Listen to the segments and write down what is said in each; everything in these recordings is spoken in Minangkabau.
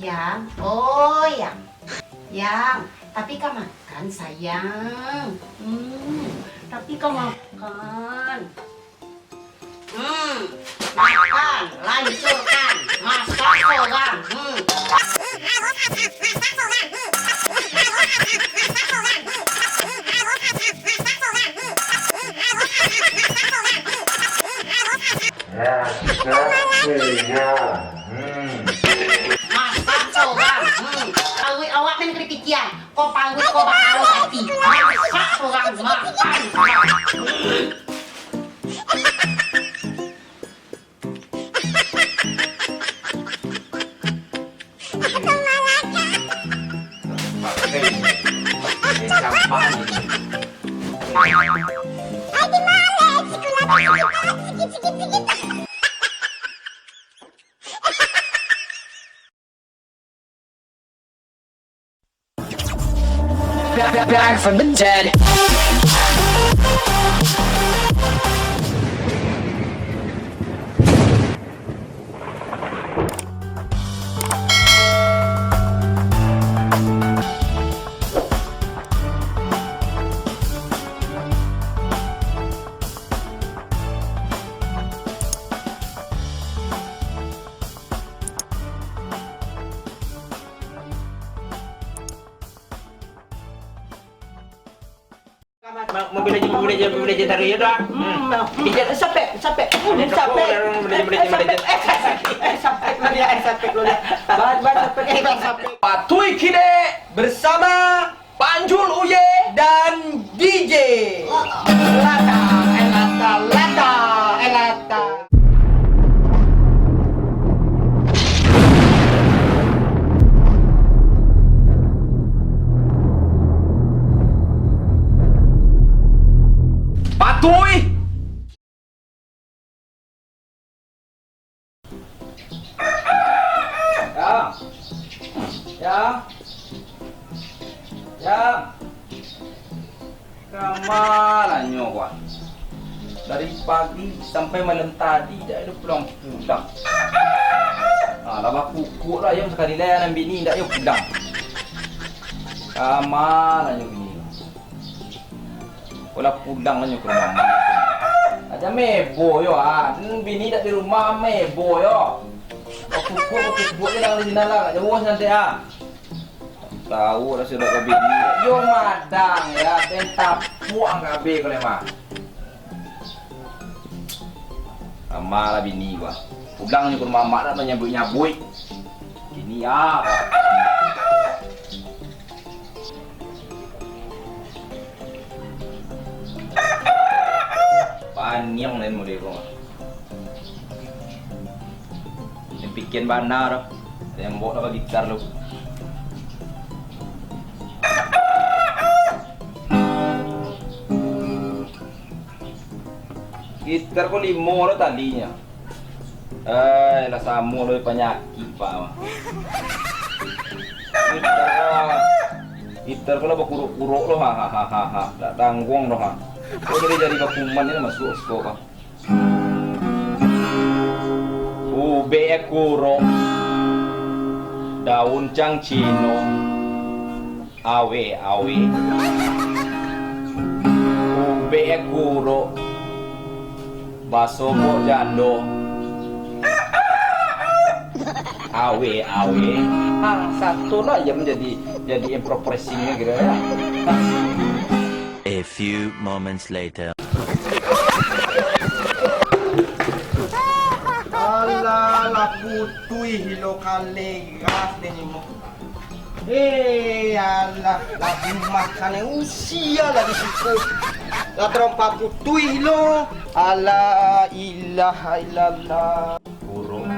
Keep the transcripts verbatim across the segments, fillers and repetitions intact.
Yang, oh yang, yang, tapi ka makan sayang. Hmm, tapi ka makan. Hmm, makan, lancurkan, masak sorang. Hmm. Masak sorang. Hmm. Masak sorang. Hmm. Paruik awak main keripikian. Ko paruik ko bakalo ati. Masak sorang, makan sorang. Hmm. Back from the dead. Ma-, Mobile Legend, Mobile Legend, Mobile Legend taruih yo tu ah. Hmm. Dia sapek, sapek. Hmm, sapek. Mobile Legend, Mobile Legend, Mobile Legend. Eh, sapek. Eh, sapek lo dia, eh, sapek lo dia. Bat, bat, sapek. Eh, bat, sapek. Patuih Kidek bersama Panjul Uye dan D J. Lata, eh, lata, lata, eh, lata. Patuih. Ya. Ya. Ya. Kama lah nyo, wah. Dari pagi sampai malam tadi, dak ado pulang-pulang. Ah, lah bakukuak lah ayam, sakali lai anak bini, dak yo pulang. Kama lah nyo bini. Ko lah pulang lah nyo ka rumah amak. Aja mebo yo, ah. Hmm, bini dak di rumah, mebo yo. Bakukuak, bakukuak je lah di sinan lah, dak jauah santai, ah. Tahu lah sudah babini. Yo madang ya, den tapuak kabeh ko lemah. Lamo lah bini gua. Pulang nyo ka rumah amak dak manyabuik-nyabuik. Bini ah. Paniang den model ko. Yang pikian bana tu. Tembok lah gitar tu. Gitar ko limo lo talinyo. Eh, lah samo lo panyakik, Pak. Gitar, gitar ko lah bakurok-kurok lo, ha, ha, ha, ha, ha. Dak tangguang lo, ha. Ko jadi, jadi bakuman ni masuak siko, Pak. Ubek kurok, daun cang cino, awe, awe. Ubek kurok, basobok jando, awe, awe. Ah, satu lah yang menjadi, jadi improvisingnya gitu ya. A few moments later. Alah, lah putuih lo kaleras deh ni mo. Eh, alah, lah rumah kane usia lah di situ. Lah terompa putuih lo. Alah, ilaha illallah. Burung.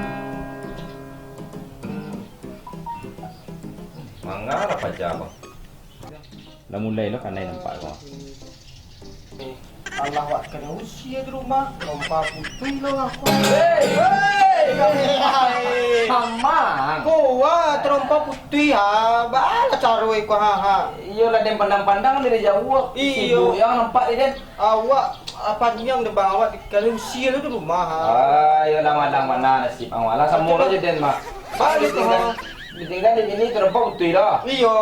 Manga lah paja, Bang. Lah mulai lo kanai nampak ko. Alah, wak kena usia di rumah, lompa putuih lo aku. Hei, hei, Mamang. Ko wa terompa putuih ha, baa caro iko ha, ha. Iyo lah, den pandang-pandang dari jauah. Iyo. Sibuk yang nampak ni, den. Awak, ah, panjang deh, Bang, awak kena usia lo di rumah ha. Ah, iyo lah, madang bana nasib awak lah, samo lo je den mah. Balik tu ha. Di tingga di siko tarompa butuih doh. Iyo,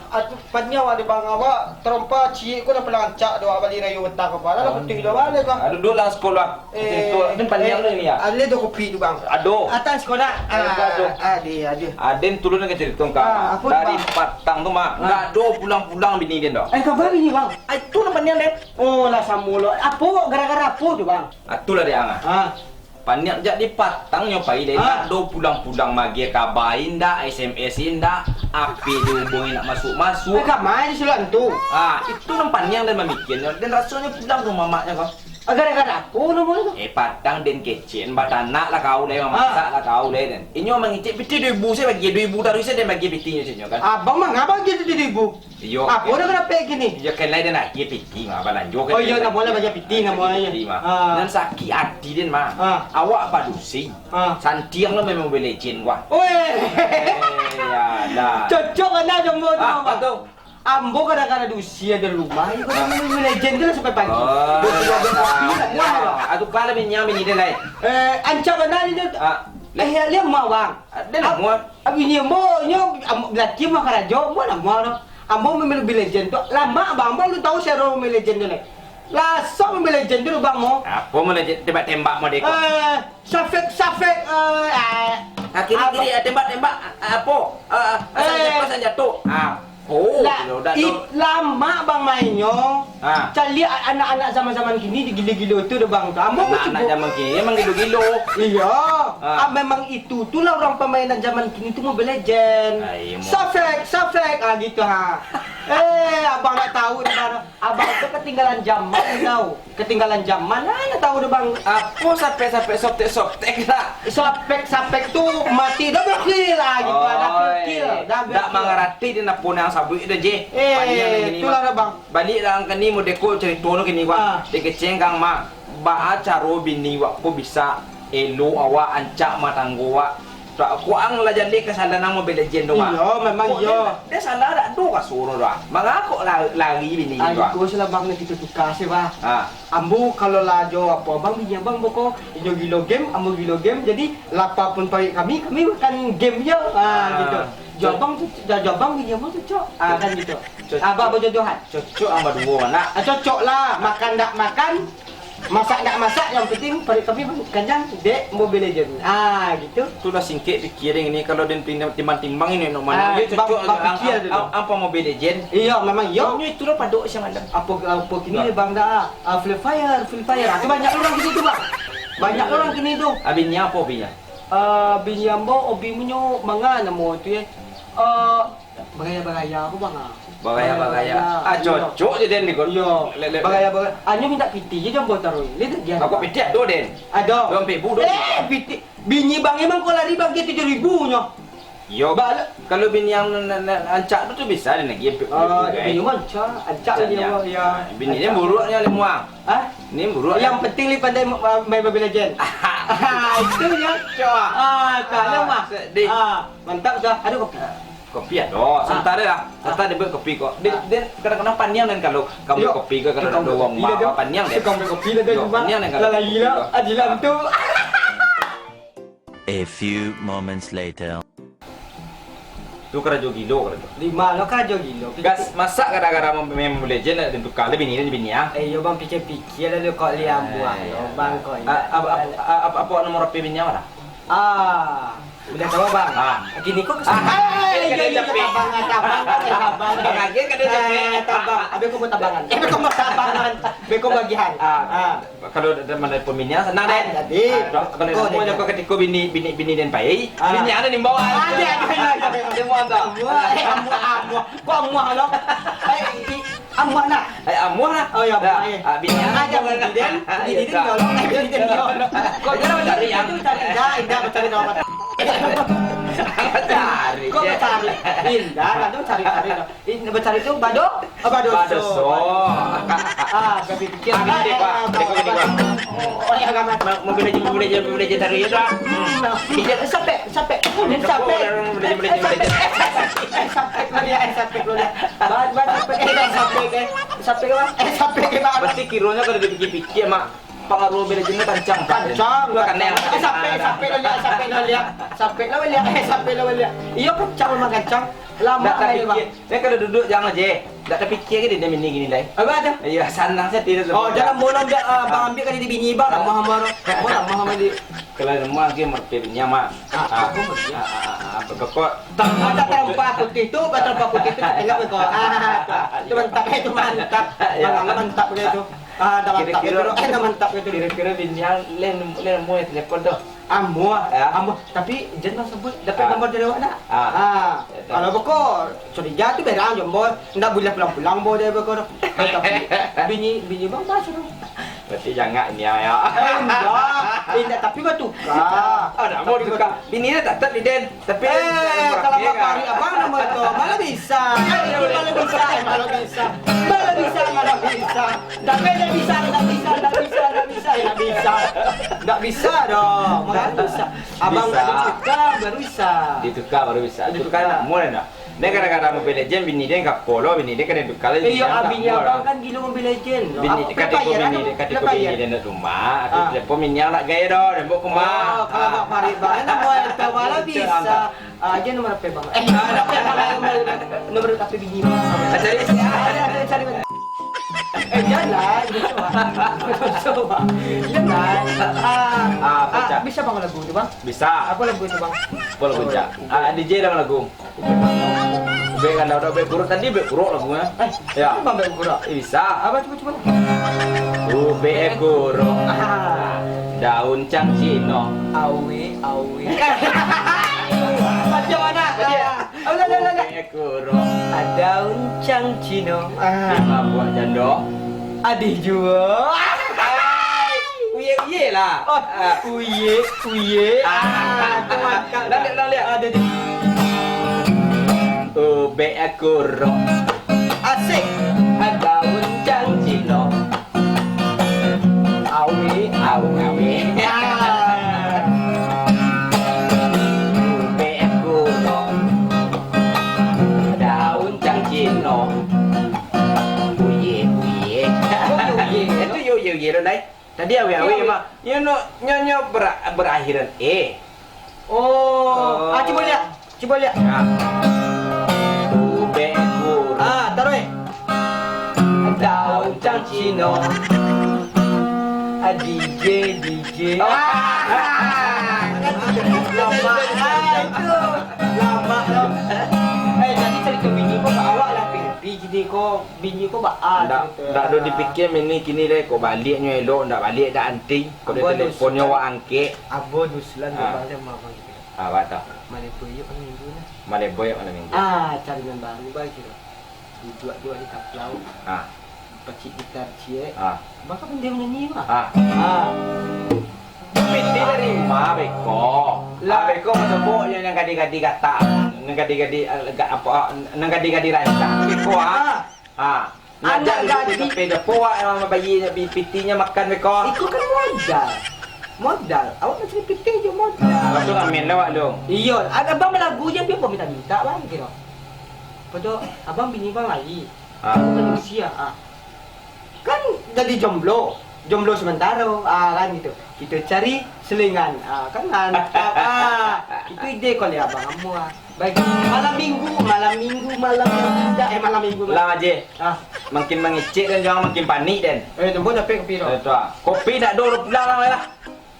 atu paniang awak di bang awak, tarompa ciek ko lah palancak doh, bali rayo batang ko, lah butuih doh, bali ko. Aduh, duduak lah siko lah. Eh, Itu, ni paniang eh, tu ni, ya. Ada tu kopi tu, Bang. Aduh. Atang siko nak. Ayo, Ah, aduh. Ada, ada. Aden turun ka carito ka. Ah, apo tu, Dari Bang? Patang tu, Mak. Ah. Ndak ado pulang-pulang bini den doh. Eh, kaba bini, Bang? Ah, itu lah paniang den. Oh, lah samo lo. Apo, gara-gara apo tu, Bang? Ah, itulah dek ang, ah. Ah. Paniang jak di patang nyo pai, den. Ah. Ndak ado pulang-pulang maagiah kaba, indak, S M S indak, H P dihubungi ndak masuk-masuk. Eh, kama di silan tu? Ah, itu nan paniang den mamikian nyo. Den rasonyo pulang ka mamaknyo ko. Ah, gara-gara apo namo tu? Eh, patang den kecek, batanak lah kau lai, mamasak Ah. lah kau lai, den. Inyo mangecek pitih duo ribu, sa bagi duo ribu taruih, sa den bagi pitinyo, ceknyo kan. Abang manga bagi duo ribu? Iyo, Apo iyo. Dah kena pek kini? Iyo, kan lai den agiah pitih mah, balanjo kan. Oh, iyo, namo lah bagi pitih, namo Bagi aja. pitih mah. Ah. Nan sakik ati den mah. Ah. Awak padusi. Ah. Santiang lo main Mobile Legend gua. Weh. Eh, ya, dah. Cocok bana jo ambo tu, Ah, Bang. Betul. Ambo kadang-kadang dusi ado rumah, iyo, kadang main Mobile Legend tu lah sampai pagi. Oh, Dua puluh dua kopi lah, muah lah. Ah, tu kalah minyak bini den lai. Eh, ancak bana ni tu. Ah. Eh, ya, lihat muah, Bang. Ah, dia nak Ab-, muah. Abih ni ambo, nyo, am-, laki mah karajo, ambo lah muah tu. Ambo main Mobile Legend tu, lama, Bang, ambo alun tahu sia Mobile Legend tu lai. Langsung Mobile Legend tu, Bang, mo. Apo Mobile Legend, tembak-tembak mo dek ko? Eh, safek, safek, eh, eh. Ah, kiri, Apa? kiri, ah, tembak, tembak. Ah, apo? Ah, ah, asal Eh. jatuh, asal jatuh. Ah. Oh, Lah, kalau dak it-, tu. lama, Bang, mainnyo. Ha. Caliak a-, anak-anak zaman-zaman kini di gilo-gilo tu doh, Bang, tu. Ambo Anak-anak cubo. zaman kini emang gilo-gilo. Iyo. Ha. Ah, memang itu tu lah urang pamainan zaman kini tu Mobile Legend. Ai, mo- Safek, safek, ah, gitu, ha. Eh, abang ndak tahu di mana. Abang tu ketinggalan zaman, tau. Ketinggalan zaman, ah, ndak tahu doh, Bang. Apo sapek-sapek, softek-softek lah? Sapek-sapek tu mati dah berkil lah, gitu, dah Oi. berkil, dah Ndak berkil. mangarati den apo nan sabuik tu, Jih. Eh, Panjang nan kini, itulah Mak. dah, Bang. Baliak lah ang kini, modeko carito nu kini, Wak. Ah. Dikecengkang, Mak. Baa caro bini wak ko bisa elok awak, ancak rumah tanggo wak? Tak, kok ang lah jaleh kasalahan ang Mobile Legend tu, Mak. Iyo, memang Kok iyo. dia, dia salah dak ado kaso tu, ah. Mangako la-, lari bini Ah, tu, ah? iko salah, Bang, nak kito tukar se, Bang. Ah. Ambo kalau lah jo apo, Bang, bini abang boko, inyo gilo game, ambo gilo game, jadi lapar pun paruik kami, kami makan game je. Ah, Ah. gitu. Jo abang tu, jo, jo abang bini abang tu, Cok. Ah, kan gitu. Cok. Abang berjodohan. Cocok ang baduo, nak. Ah, cocok lah. Makan dak makan, masak dak masak, yang penting paruik kami kenyang, dek Mobile Legend. Ah, gitu. Tu lah singkek pikir ini, kalau den timbang-timbang ini, nak mano Ah, dia bang, cocok bang ang, pikir ang, dulu. ang, ang pa Mobile Legend. Iyo, memang iyo. Inyo itu lah padok siang malam. Apo, apo kini Nah. bang dah, ah, Free Fire, Free Fire. Ah, tu banyak urang kini tu, Bang. Banyak urang kini tu. Abinyo apo abinyo? Ah, bini ambo, obi munyo manga namo tu, eh? Ah, bagaya-bagaya apo, Bang, ah? Bagaya-bagaya. Bagaya-bagaya. Ah, Iyo. cocok je den di ko-, Iyo. le-, le-, Bagaya-bagaya. Anyo minta piti je jambo taruih. Lihat dia. Aku piti ado, Den. Ado. Dua ampek ribu, dua Eh, ampek ribu. piti. Bini bang emang ko lari bang ke tujuh ribu nyo. Yo, Bala- kalau bini yang na-, na-, na-, ancak tu, tu bisa den lagi ampek ribu, Ah, guys. bini mah ancak, ancak Ancak dia, ya. ya. Ah, bini ni Ancak. buruk ni, Lim Wang. Hah? Ni buruk. Yang penting ni pandai ma-, ma-, main Mobile Legend. Ah, itu ya. Cok, ah. Ah, tak ada Ah, mah. sedih. Ah, mantap dah. Aduh, kopi. Kopi ado. Ah. Sementara lah. Ah. Sementara dia buat kopi kok. Dia, Ah. dia kadang-kadang paniang dan kalau kamu Yo. kopi ke, kalau Tukang ada orang kopi dah, rumah, paniang deh. Tukang kopi dah, Yo, cuma paniang dan kalau lalai kopi lah. ke. Adilan tu. A few moments later. Tu karajo gilo karajo. Di mano karajo gilo? Gas, masak gara-gara main Mobile Legend nak tukar lah bini, bini ah. Eh, yo bang, pikir-pikir lah tu kok liam buah lo, bang, kok Ah, ingat apa, apa, balik. apa, apa, apa nomor H P bini awak dah? Ah, udah tahu, Bang. Ah. Kini kok Ah, kesana? ah, Kan iya, ada iya, capek. tabang, ah, tabang, kan, tabang. Bang Agil kan ada capek. Eh, tabang. Habis kau buat tabangan. Habis kau buat tabangan. Habis kau bagian. Ah. Ah. Kalau ada mana peminian, senang, Ah, deh. jadi. Ah, kalau Kau kamu deh. jaga ketika bini, bini, bini dan pai, Ah. bini ada di bawah. Ah, ada, ada, ada, ada. Dia mau agak. Amuah, eh, amuah, amuah. Kok amuah lo? Eh, i-, amuah nak? Eh, amuah lah. Oh, ya, Dah. amuah, eh. Ah, bini Ah, ada. jangan bini dan, Ah, bini iya, dan dah. nyolong, eh, bini dan nyolong. Kok Dia dia cari cari yang tu, cari dah, indah, cari dalam mata. Cari, Kok ya. cari? Indah, lah tu cari-cari dah. Ini bacari tu bado? Oh, badoso. Badoso. Ah, tapi pikir. Ah, ini, Pak. Ah, Tengok ini, Pak. Oh, ya, gaman. Ma-, Mobile Legend, Mobile Legend, Mobile Legend taruh ya, Pak. Hmm, nah. Iya, sampai, sampai. Ini sampai. Mobile Legend, Mobile Legend, Eh, Mobile Legend. sampai. Eh, sampai, keluar dia. Eh, sampai, keluar dia. Bad, bad, sampai. Eh, sampai, eh. Sampai, keluar. Eh, sampai, keluar. Berarti kironyo kalau dipikir-pikir, Mak. Pengaruh Mobile Legend tu kancang, Pak. Kancang, kancang. Eh, sampai, sampai lah lihat, sampai lah lihat. Sampai lah lihat, eh, sampai lah lihat. Iyo, kancang memang kancang. Lama. Ndak main, tapikir. Bang. Nyo kalau duduak jangan aja. Ndak tapikir ke dia mini gini, dai. Apa tu? Iyo, sanang saja tidur. Oh, jangan bolong dah, ah, Bang, ambil kali di bini, Bang. Lamah, Bang. Bang, lamah, Bang, di. Kalau lamah lagi merti bini, Bang. Ah, ah, aku merti. Ah, ah, ah, ah, pokok. Tak, tak terempa putih tu, tak terempa putih tu, tak tengok kau. Ah, tu mantap, eh, tu mantap. Ya. Bang, mantap dia tu. Ah, dah mantap. Kira-kira dia tu, eh, dah mantap dia tu. Kira-kira bini ang, leh, leh, leh, telepon tu. Amuah, ya. Amuah. Tapi, jan lah sebut, dapat nomor dari awak nak? Ah. Ah. Ya, dah. Kalau beko, curiga tu berang, jomblo. Ndak boleh pulang-pulang, bo, dia beko tu. Eh, tapi, bini, bini bang, pas tu. Berarti jangak ini, ya. Eh, indak. Eh, indak, tapi batuka. Ah, dak mau dituka. Bini dia tatap di den. Tapi eh, kalau bapak hari abang nama itu, malah bisa. Eh, ini malah bisa, eh, malah bisa. Malah bisa, malah bisa. Tapi dia bisa, tak bisa, tak bisa, tak bisa, tak bisa. Tak bisa doh, malah bisa. Abang bisa. Nak dituka, baru bisa. Dituka, baru bisa. Dituka. Tuka nak, mau nak? Dia kadang-kadang Mobile Legend, bini dia gapo lo, bini dia kena dukar lah. Eh, iyo, bini abang kan gilo Mobile Legend. Bini, katiko bini dia, katiko bini dia nak rumah, aku telepon bini nak gaya doh, dia bawa ke rumah. Oh, kalau nak parit bang, nak buat itu malah bisa. Ah, aja nomor H P bang. Eh, nomor H P bang, nomor, nomor H P bini bang. Ah, cari. Ah, cari, cari. Eh, janganlah, gitu, Bang. Gitu, Bang. Jangan. Ah, ah, bisa bang lagu tu, Bang? Bisa. Apa lagu tu, Bang? Apa lagu, Cak? Ah, D J dah lagu. Bek kan dah, dah bek kuruk tadi, bek kuruk lagu, ya. Eh, ya. Apa bek kuruk? Eh, bisa. Apa, cuba, cuba. Ubek kuruk. Ah. Daun cang Cino. Awe, awe. Macam mana? Tadi ya? Alah, alah, alah, alah. Ubek kuruk. Daun cang Cino. Ah. Lima buah jando. Adih juo. Uye, uye lah. Oh, ah. Uye, uye. Ah. Ah, tu mantap. Dah lihat, dah lihat. Ada di. Ubek kuruk. Asik. Daun cang Cino. Awe, awe, awe. Ah. Ubek kuruk. Daun cang Cino. Uye, uye. Oh, yo, uye. Itu yo, yo, yo, Ron, dai. Tadi awe-awe, iyo, awe. Mak. Yo, no, nyo, nyo bera-, berakhiran, eh. Oh. Oh. Ah, cuba lihat. Cuba lihat. Ya. Ubek kuruk. Ah, taruh, eh. Daun cang Cino. Ah, D J, D J. Oh. Ah. Lama, ah, itu. Lama, lo. Eh, jadi carito bini ko awak lah, Pi. Pi, jadi ko Bini ko baa ndak, carito? Ndak ado dipikia mini kini deh, kok baliaknyo elok, ndak baliak dak anting. Kok di teleponnyo wak angkek. Ambo nyusulan. Ah. Abang deh, abang gitu. Ah, baa tu? Maleboi yo malam minggu nah. Maleboi yo malam minggu. Ah, cari nan baru bae gitu. Duduak-duduak di taplau. Ah. Pacik gitar ciek. Ah. Baka pandai manyanyi mah. Ah. Ah. Piti dari ma beko? Lah. Ah, beko masuk yo nan gadi-gadi gatak. Nan gadi-gadi, eh, ga-, apo, nan gadi-gadi rancak. Beko, ah. Ah. Ah. Anak gadih. Tapi dapo wak nan mambayia pitinyo makan beko? Itu kan modal. Modal. Awak mancari pitih jo modal. Lepas tu ngamen lah wak tu. Iyo, ada abang balagu je, pian minta-minta bang, kiro. Lepas tu, abang bini bang lai. Ah. Aku kan usia, ah. Kan jadi jomblo. Jomblo sementaro, ah, kan gitu. Kita cari selingan, ah, kan mantap, ah. Itu ide ko lai abang ambo, ah. Baik, malam minggu, malam minggu, malam yang indah, eh, malam minggu. Ulang aje. Ah. Makin mangecek den, jan makin panik den. Eh, tempo dapek kopi tu. Eh, tu ah. Kopi dak ado, pulang lah, lah.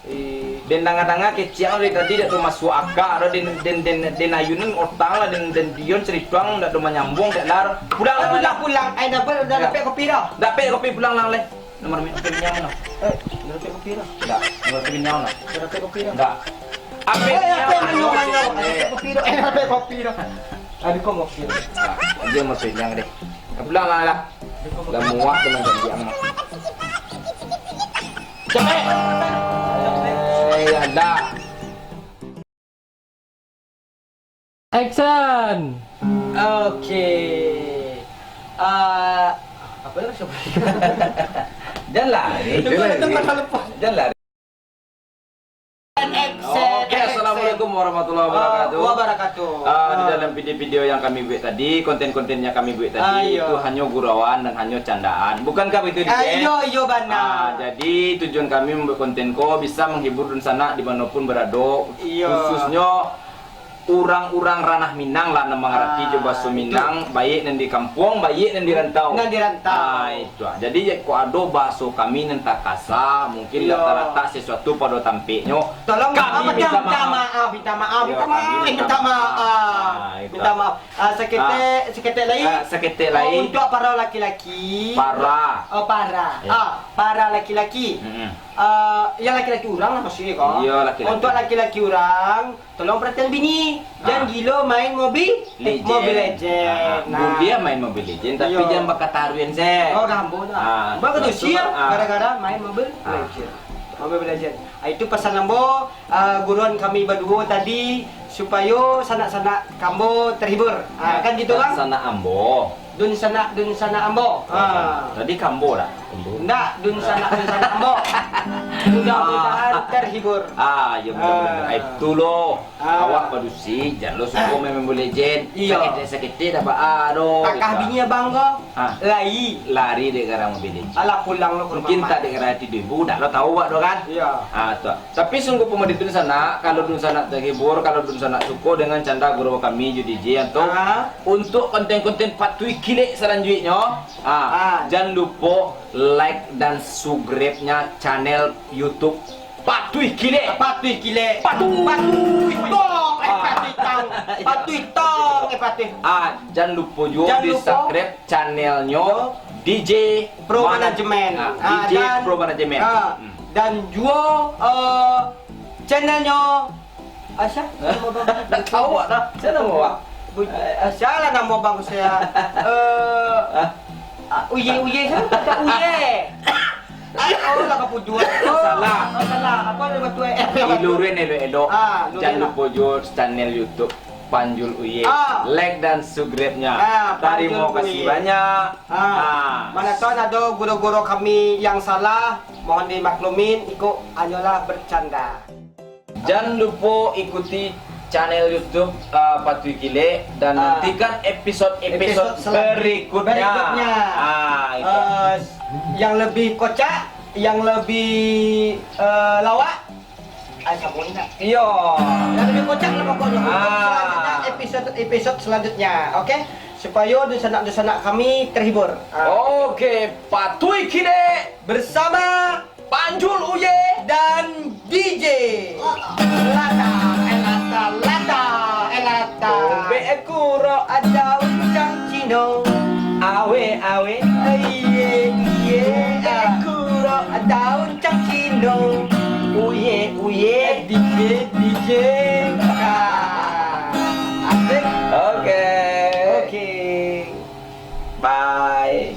Eh. Den danga-danga kecek dari tadi dak ado masuak aka, ado den, den, den, den ayunan otang lah, den, den Dion cerituang dak ado manyambuang, dak lar. Pulang lah, pulang, pulang. Eh, dapat, dah dapek kopi dah. Dapek kopi, pulang lah, leh. Nomor mi-, kopi minyak mano? Eh, nomor kopi dah. Ndak. Nomor kopi minyak mano? Nomor kopi dah. Ndak. Ape minyak mano? Nomor kopi dah. Eh, nomor kopi dah. Aduh, kok ngopi. Nah, dia mau minyak deh. Pulang lah, lah. Dah muak dengan janji amat. Capek. Eh, ya dah. Action. Oke. Ah, apa ya, siapa? Jangan lari. Itu kan tempat lepas. Jangan lari. Action. Oke, assalamualaikum Warahmatullahi wabarakatuh. Ah, wabarakatuh. Ah, di dalam video-video yang kami buat tadi, konten-konten yang kami buat tadi, ah, iya, itu hanyo gurauan dan hanyo candaan. Bukankah begitu, ah, Dek? Iyo, iyo, bana. Ah, jadi tujuan kami membuat konten ko bisa menghibur dunsanak di manopun berado, iyo, khususnyo urang-urang ranah Minang lah, nan mangarati, ah, jo baso, itu, Minang, baik nan di kampuang, baik nan di rantau. Nan di rantau. Ah, itu ah. Jadi, kok ado baso kami nan takasa, mungkin, iyo, tak taratak sesuatu pado tampeknyo, tolong, kami minta maaf, minta maaf, minta maaf, iyo, minta maaf, minta maaf. Ah, itu. Minta maaf. Ah, saketek, ah, saketek lai. Ah, saketek lai. Oh, untuak para laki-laki. Para. Oh, para. Iyo. Ah, para laki-laki. Mm-mm. Ah, yang laki-laki urang lah maksudnyo ko. Iyo, laki-laki. Untuak laki-laki urang, tolong perhatian bini. Jan, ah, gilo main Mobi-, Legend. Mobile Legend. Ah, nah, buliah main Mobile Legend, tapi, iyo, jan bakataruihan se. Oh, gambo dah. Ah, bak kedusi, ah, gara-gara main Mobile, ah, Legend. Mobile Legend. Ah, itu pesan ambo, ah, guruan kami baduo tadi, supayo sanak-sanak kambo terhibur. Ah, ya, kan gitu, Bang? Sanak ambo. Dunsanak, dunsanak ambo. Ah. Tadi kambo dah. Kambo. Ndak, dunsanak, dunsanak ambo. Mudah-mudahan terhibur. Ah, ya, mudah-mudahan. Ah. Ah, itu lo. Ah. Awak badusi, jan lo suko main Mobile Legend. Iyo. Saketek-saketek dah baa doh, takah gitu. Bini abang ko, ah, lai. Lari dek gara Mobile Legend. Alah, pulang lo ka rumah. Mungkin tak dek gara tidur ibu, dak lo tahu awak doh kan? Iyo. Ah, tu. Tapi sungguh pun di dunsanak, kalau dunsanak terhibur, kalau dunsanak suko dengan canda gurau kami, Ju D J, anto, ah, untuk konten-konten Patuih Kilek selanjutnyo, ah, ah, jan lupo like dan subscribe-nya channel YouTube Patuih Kilek. Patuih Kilek. Patuih. Patuih Tong. Eh, ah, Patuih Tong. Patuih Tong. Eh, Patuih. Ah, jan lupo juo, jan lupo, di-subscribe channelnyo, yo, D J Pro Mana-, Management. Ah, ah, D J dan, Pro Management. Ah, hmm, dan juo, eh, channelnyo, ah, sia? Nama bang? Awak dah. Sia nama awak? Bu-, eh, sia lah nama bang sia. Eh, hah? Ah, Uye, Uye, sia? Sia Uye? Ah, oh, lah kapujuan. Oh, salah. Oh, salah. Apa nama tu, eh? Diluruihan elok-elok. Ah, luruihan. Jan lupo juo channel YouTube Panjul Uye. Ah. Like dan subscribe-nya. Ah, Panjul Uye. Tarimo kasih banyak. Ah. Ah. Mana tahu ado guru-guru kami yang salah, mohon dimaklumin, iko hanyolah bercanda. Jan lupo ikuti channel YouTube, ah, Patuih Kilek dan, ah, nantikan episode-episode, episode selanjut-, berikutnya. Berikutnya. Ah, itu. Eh, yang lebih kocak, yang lebih, eh, lawak, ah, sambung indak? Iyo. Yang lebih kocak lah pokoknya. Untuk, ah, selanjutnya, episode-episode selanjutnya, oke? Supayo dunsanak-dunsanak kami terhibur. Ah. Oke, Patuih Kilek bersama Panjul Uye dan D J Lata, eh, Lata, Lata, eh, Lata. Ombek kuro daun cang cino. Awe, awe. Iye, iye. Ombek kuro daun cang cino. Uye, uye. Eh, D J, D J. Ah. Asik. Oke. Oke. Bye.